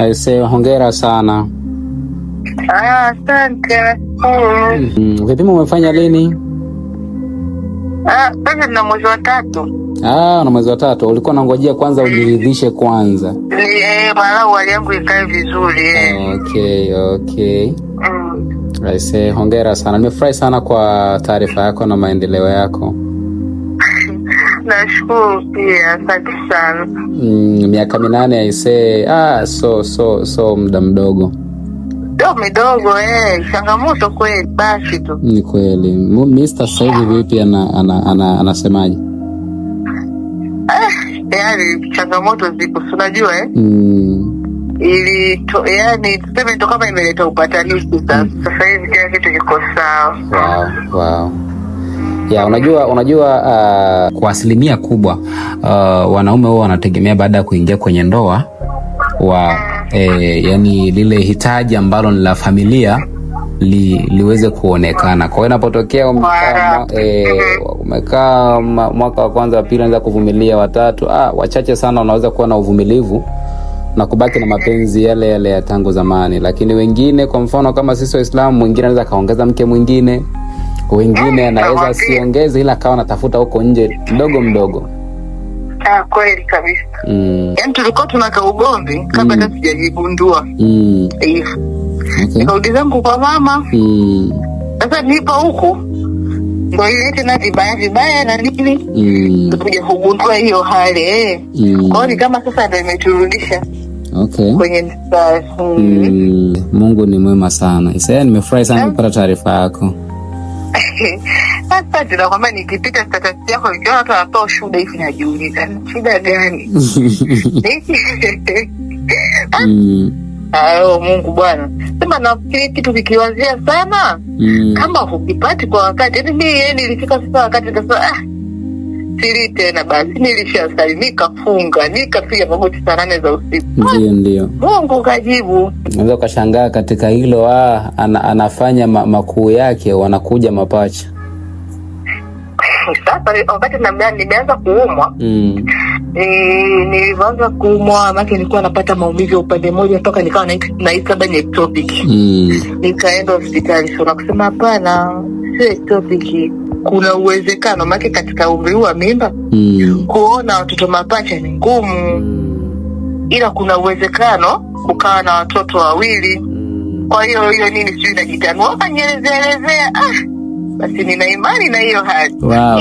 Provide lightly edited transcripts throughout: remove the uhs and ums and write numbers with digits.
Aisee, hongera sana. Ah, asante, nashukuru. Vipimo umefanya lini? Ah, sasa nina mwezi wa tatu. Ah, na mwezi wa tatu. Ulikuwa unangojea kwanza ujiridhishe kwanza. Ni walau hali yangu ikae vizuri eh. Okay. Aisee, hongera sana. Nimefurahi sana kwa taarifa yako na maendeleo yako. Nashukuru pia, asante sana. Miaka 8 aisee. Ah, so muda mdogo. Ndio midogo eh, changamoto kweli, basi tu. Ni kweli. Mister sasa hivi vipi anasemaje? Ah, yaani changamoto zipo, si unajua eh? Yani tuseme ndo kama imeleta upatanishi sasa. Sasa hivi kila kitu kiko sawa. Wow. Ya, unajua kwa asilimia kubwa wanaume huwa wanategemea baada ya kuingia kwenye ndoa wa yani lile hitaji ambalo ni la familia liweze kuonekana. Kwa hiyo inapotokea umekaa mwaka wa kwanza, wa pili, unaweza kuvumilia, watatu, wachache sana wanaweza kuwa na uvumilivu na kubaki na mapenzi yale yale ya tangu zamani, lakini wengine, kwa mfano kama sisi Waislamu, mwingine anaweza kaongeza mke mwingine, wengine anaweza asiongeze, ila akawa anatafuta huko nje mdogo mdogo. Ah, kweli kabisa. Yaani tulikuwa tunaka ugomvi kabla hata sijajigundua. Hivyo. Nikarudi zangu kwa mama. Sasa nipo huku ndo ile tena vibaya vibaya na nini kuja kugundua hiyo hali eh. Kwa hiyo ni kama sasa ndo imeturudisha kwenye mstari. Mungu ni mwema sana. Isaya, nimefurahi sana kupata taarifa yako. Sasa tunakwambia nikipita status yako nikiona watu wanatoa ushuhuda hivi najiuliza shida gani? Ayo Mungu bwana. Sema nafikiri kitu kikiwazia sana kama hukipati kwa wakati. Yaani mimi yeye nilifika sasa wakati nikasema sili tena basi, nilishasali nikafunga nikapiga magoti saa 8 za usiku. Ndio, ndio. Mungu kajibu. Unaweza ukashangaa katika hilo anafanya makuu yake, wanakuja mapacha. Sasa wakati nimeanza kuumwa nilivyoanza kuumwa maana nilikuwa napata maumivu ya upande mmoja mpaka nikawa nahisi labda ni ectopic. Nikaenda hospitali so nakusema hapana, sio ectopic, kuna uwezekano maana katika umri huu wa mimba kuona watoto mapacha ni ngumu, ila kuna uwezekano ukawa na watoto wawili. Kwa hiyo hiyo nini sijui inajitanua, wakanielezea elezea, basi nina imani na hiyo hali. Wow.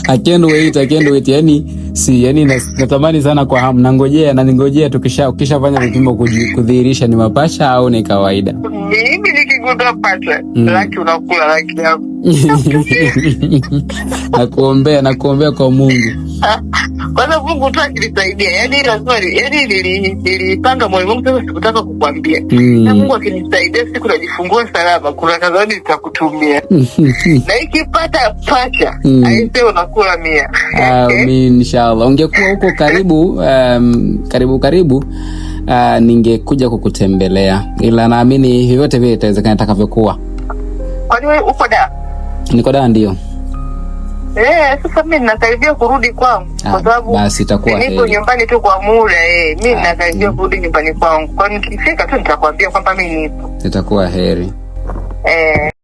I can't wait, I can't wait. Yani si yani natamani sana kwa hamu, nangojea na ningojea ukishafanya vipimo kudhihirisha ni mapacha au ni kawaida. Mimi nikigundua pacha, laki unakula laki yako. Nakuombea kwa Mungu. Kwanza Mungu tu akinisaidia, yani lazima yani nilipanga moyo wangu sasa, sikutaka kukwambia. Na Mungu akinisaidia siku najifungua salama, kuna kadhani nitakutumia. Na ikipata pacha, aise unakula 100. Amin, inshallah. Ungekuwa huko karibu, karibu karibu, ningekuja kukutembelea, ila naamini vyovyote vile itawezekana itakavyokuwa. Kwani wewe uko da? Niko da, ndio. Sasa mimi ninakaribia kurudi kwangu kwa sababu basi itakuwa nipo nyumbani tu kwa muda eh. Mimi ninakaribia kurudi nyumbani kwangu. Kwa nikifika tu nitakwambia kwamba mimi nipo. Itakuwa heri.